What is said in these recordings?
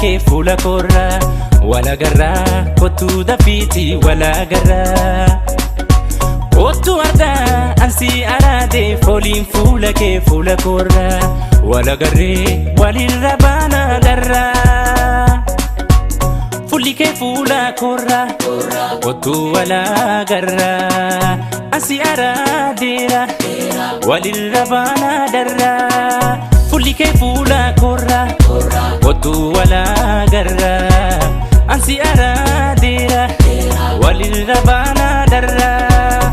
kee fuula koorraa walagarraa kottuu dafiitii walagarraa. Kottu ardaa ansii araadee fooliin fuula kee fuula koorraa walagarree walirra baanaa darraa. Fuulli kee fuula koorraa kottu walagarraa ansii araadeera walirra baanaa darraa. Fuulli kee fuula koorraa kottu walagarraa ansii araadeera walirra baanaa darraa.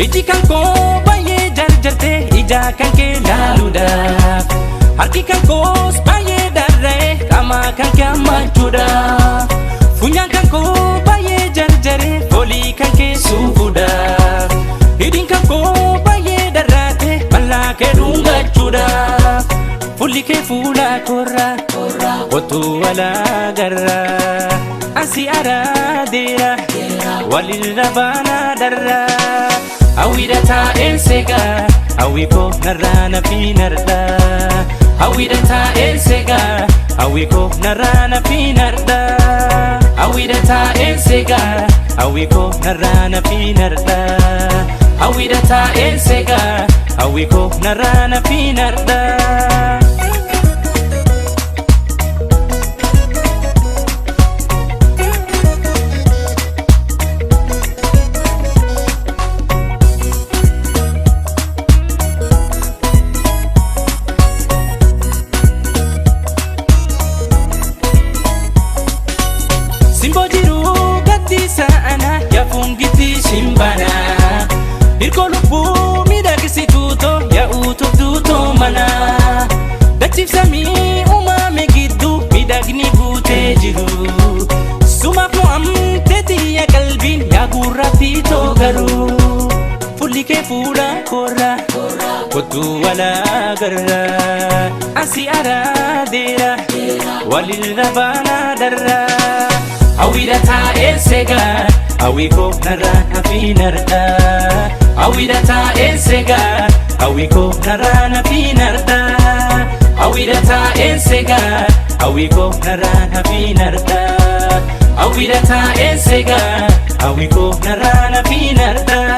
Iji kan koo baay'ee jarjartee ija kan kee laaluudhaaf, harki kan koos baay'ee darra'ee qaama kan kee hammachuudhaaf, funyaan kan koo baay'ee jarjaree foolii kan kee suufuudhaaf, hidhiin kan koo baay'ee darraate bal'aa kee dhungachuudhaaf. Fuulli kee fuula koorraa kottu walagarraa ansi araadeera walirra baanaa darraa. Hawwiidha taa'een seegaa hawwi koo narraa na fiinardhaa. Hawwiidha taa'een seegaa hawwi koo narraa na fiinardhaa. Hawwiidha taa'een seegaa hawwi koo narraa na fiinardhaa. Hawwiidha taa'een seegaa hawwi koo narraa na fiinardhaa. Simboo jiruu gaddisa ana yaafungiti shimbana. Hirkoo lubbuu miidhagsituu yaa'uutuuf duutoo mana. Dachiifsamii uumame gidduu miidhagni guutee jiru. Sumaaf mo'amtee xiyya qalbiin yaa gurraattii too garuu. Fuulli kee fuula koorraa kottu walagarraa ansi araadeera walirra baanaa darraa. Hawwiidha taa'een seegaa hawwi koo narraa hafiinardhaa. Hawwiidha taa'een seegaa hawwi koo narraa hafiinardhaa. Hawwiidha taa'een seegaa hawwi koo narraa hafiinardhaa. Hawwiidha taa'een seegaa hawwi koo narraa hafiinardhaa.